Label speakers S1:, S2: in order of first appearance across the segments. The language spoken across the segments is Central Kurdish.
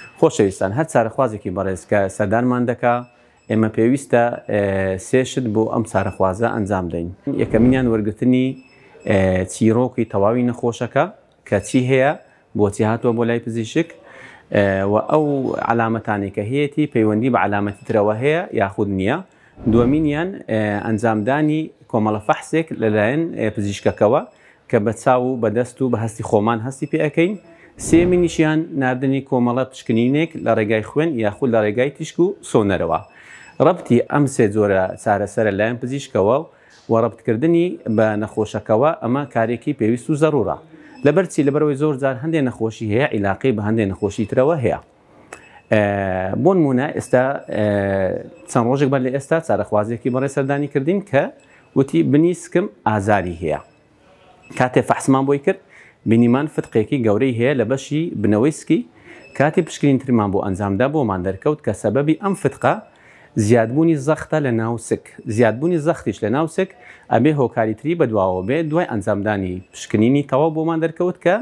S1: خۆشەویستان هەر چارەخوازێکی بەڕێز کە سەردانمان دەکا ئێمە پێویستە سێ شت بۆ ئەم چارەخوازە ئەنجام دەین. یەکەمینیان وەرگرتنی چیرۆکی تەواوی نەخۆشەکە کە چی هەیە بۆچی هاتووە بۆ لای پزیشک و ئەو عەلامەتانەی کە هەیەتی پەیوەندی بە عەلامەتی ترەوە هەیە یاخود نییە. دووەمینیان ئەنجامدانی کۆمەڵە فەحسێک لەلایەن پزیشکەکەوە کە بە چاو و بە دەست و بە هەستی خۆمان هەستی پێ ئەکەین، سێیەمینیشیان ناردنی کۆمەڵە پشکنینێک لە ڕێگای خوێن یاخود لە ڕێگای تیشک و سۆنەرەوە. ڕەبتی ئەم سێ جۆرە چارەسەرە لایەن پزیشکەوە و ڕەبتکردنی بە نەخۆشەکەوە ئەمە کارێکی پێویست و زەڕوورە. لەبەر چی؟ لەبەرئەوەی زۆر جار هەندێ نەخۆشی هەیە عیلاقەی بە هەندێ نەخۆشی ترەوە هەیە. بۆنمونە ئێستا چەند ڕۆژێک بەر لە ئێستا چارەخوازێکی بەڕێ سەردانی کردین کە وتی بنی سکم ئازاری هەیە کاتێ فەحسمان بۆی کرد بینیمان فتقێکی گەورەی هەیە لە بەشی بنەوەی سکی کاتی پشکنین ترمان بۆ ئەنجامدا بۆمان دەرکەوت کە سەبەبی ئەم فتقە زیادبوونی زەختە لە ناو سک زیادبوونی زەختیش لە ناو سک ئەبێ هۆکاری تری بەدواوە بێ دوای ئەنجامدانی پشکنینی تەواو بۆمان دەرکەوت کە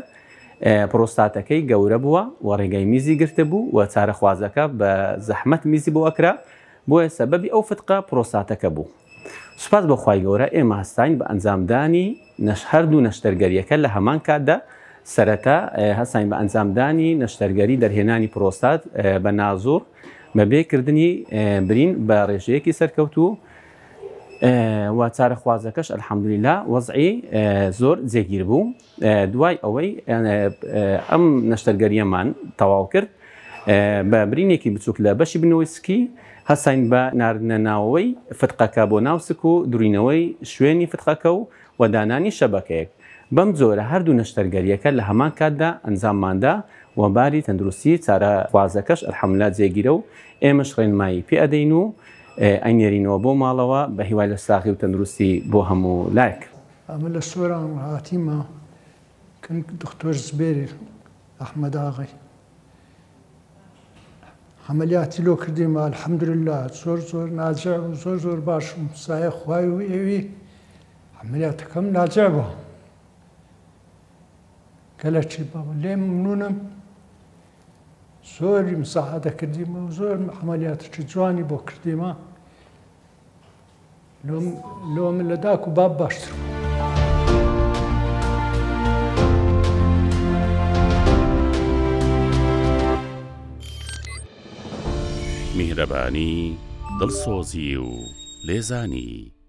S1: پرۆستاتەکەی گەورە بووە و ڕێگای میزی گرتبوو و چارەخوازەکە بە زەحمەت میزی بۆ ئەکرا، بۆیە سەبەبی ئەو فتقە پرۆستاتەکە بوو. سوپاس بۆ خوای گەورە ئێمە هەستاین بە ئەنجامدانی هەردوو نەشتەرگەریەکە لە هەمان کاتدا، سەرەتا هەستاین بە ئەنجامدانی نەشتەرگەری دەرهێنانی پرۆستات بە نازوڕ بە بێ کردنی برین بە ڕێژەیەکی سەرکەوتوو و چارەخوازەکەش الحمدللە وەزعی زۆر جێگیر بوو. دوای ئەوەی ئەم نەشتەرگەریەمان تەواو کرد بە برینێکی بچووک لە بەشی بنەوەی سکی هەستاین بە ناردنە ناوەوەی فتقەکە بۆ ناو سک و دورینەوەی شوێنی فتقەکە و و دانانی شەبەکەیەک بەم جۆرە هەردوو نەشتەرگەریەکە لە هەمان کاتدا ئەنجامماندا و باری تەندروستی چارەخوازەکەش الحمدللە جێگیرە و ئێمەش ڕێنمایی پێ ئەدەین و ئەینێرینەوە بۆ ماڵەوە بە هیوای لەشساغی و تەندروستی بۆ هەموو لایەک.
S2: ئەمە لە سۆران هاتیمە کن دختۆر زبێری ئەحمەد ئاغای عەمەلیاتی لۆ کردیمە الحمدللە زۆر زۆر ناجع و زۆر زۆر باشم سایە خوای و ئێوی عەمەلیاتەکەم ناجع بوو گەلەکی بابا لێم ممنونم زۆری مساعدە کردیمە و زۆر عەمەلیاتێکی جوانی بۆ کردیمە لۆ من لە داک و باب باشتر بوو.
S3: میهرەبانی، دڵسۆزی و لێزانی.